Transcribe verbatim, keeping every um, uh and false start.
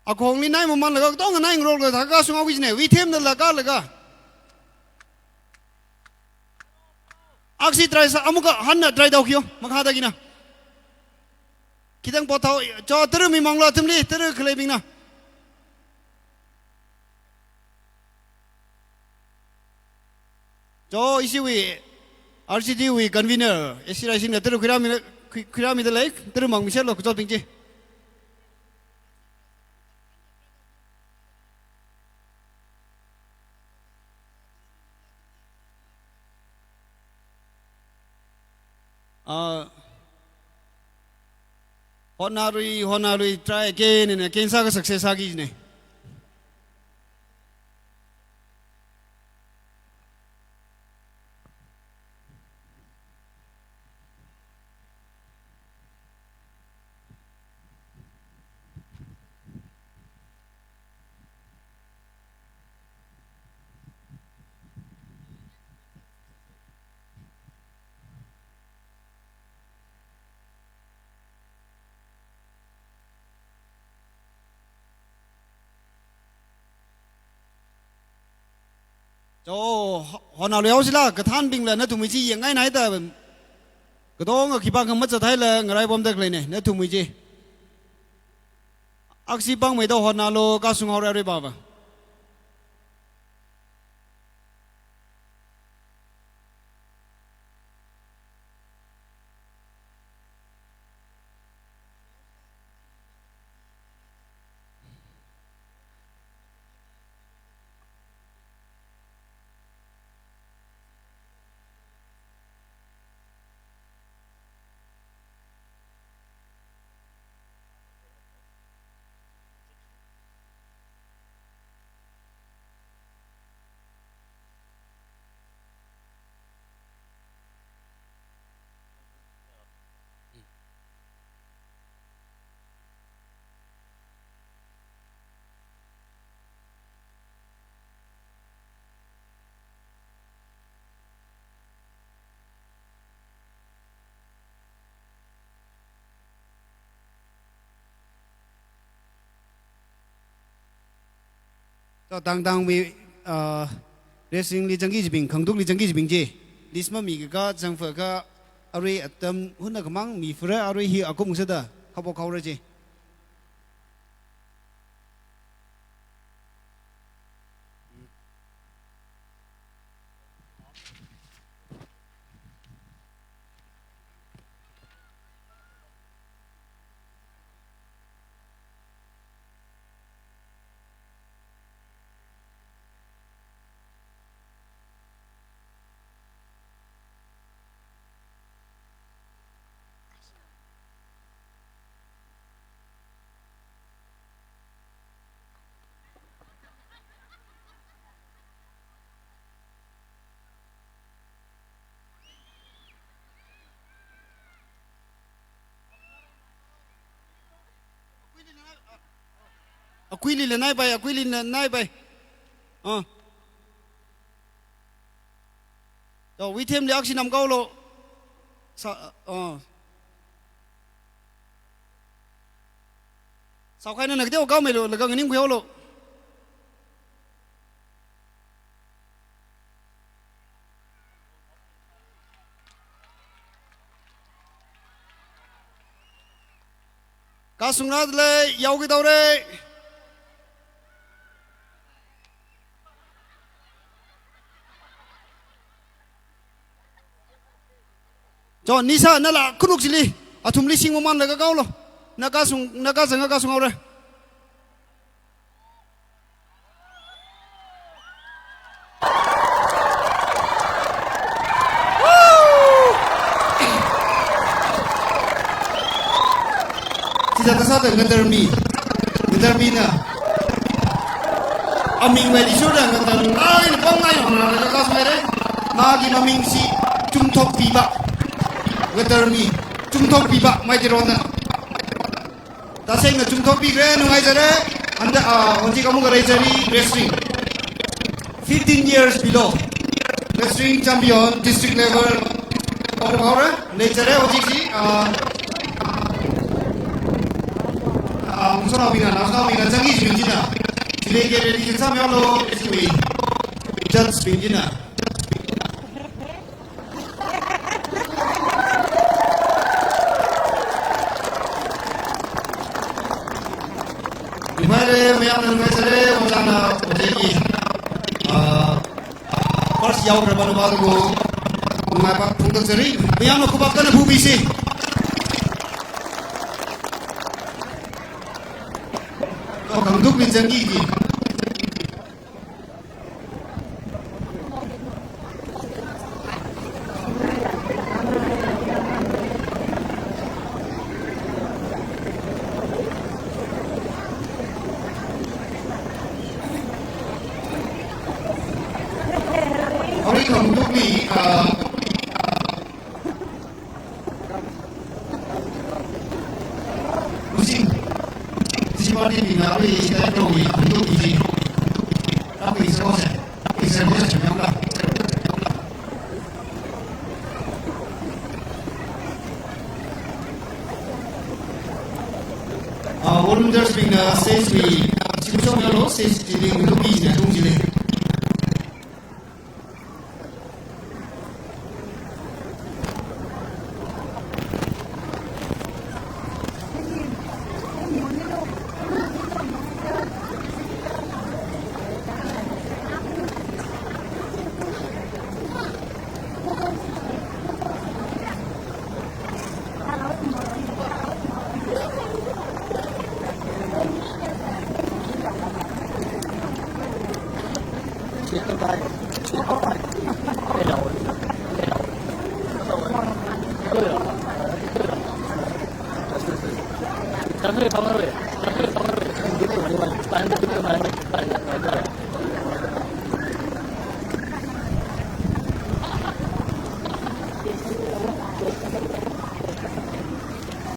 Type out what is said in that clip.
Akhongli nai mamanlaga, katonga nai ngarokla, thaka sunga wijine, wui themna laga laga. Aksi try sa, amuka hānna try tau khiyo, makhada kina. Khitang pothao, cho tara mi manglo athumli, tara khaleibingna. Cho ishiwui, R C D wui convener, S C Raisingna tara khuirāmi, khui-, khuirāmida lei, tara mangmi selo, kachotbing chi. Ah, hotnarui, hotnarui, try again and again, sāka success sāki jine. Cho, hotnarui haosila, kathānbingla nathumwui chi yangngainaida. Katonga khipākha mazathaila, ngaraipamda khaleine, nathumwui chi. Aksi pāngmeida hotnalo, kasung haora aruiva. Cho, tangtangwui, ah, wrestling li zangki jibing, khangatukli zangki jibing chi. List mamikaka, zangfaka, arui atam hunna khamang mifura, arui hi akum sāda, khapok khaora chi. Akuilila nai pai, akuilila nai pai. Ah. Cho, wui themli aksi namkaolo. Sa, ah. Saokhaina na kateo kaomeilo, laga nganing khuihaolo. Kasung rāda lei, yaoki tau rei. Cho, Nisa, nala khanuk chili, athumli sing mamanlaga kaolo. Na kasung, na kazanga kasung haora. Chithāda sāda ngatarmi, ngatarmina aming vali shuda ngatar ngai na pang ngai hong na ka smaire. Magi maming si Chumthokpiva. Ngatarmi Chumthokpiva, mai tirona. Tasengna Chumthokpi kre, nungaijare. Anda, ah, onji kamu ka Reijari wrestling. Fifteen years below. Wrestling champion, district level. Opo haora, Reijare, onji si, ah, ah, Naoshinaobingna, naoshinaobingna, zangki jibing china. Chili ke ready sāmilu, ishi judge bing china. Ringphālei, mayarna ringphālei, ojāna ojāki. Ah, first yaokhararva navāda ko, ngai pa phungda zari, mayarna khupā kanna phubisi. Ko kangduk ni zangki ji. Arui kangduk ni, ah, Usin, usin, sisi party bingna arui shida tongwui kangduk usin. Tapi sose, tapi sose, sose, sose. Ah, volunteers bingna stage wui, stage wui, stage wui, kangduk usin, kangduk usin.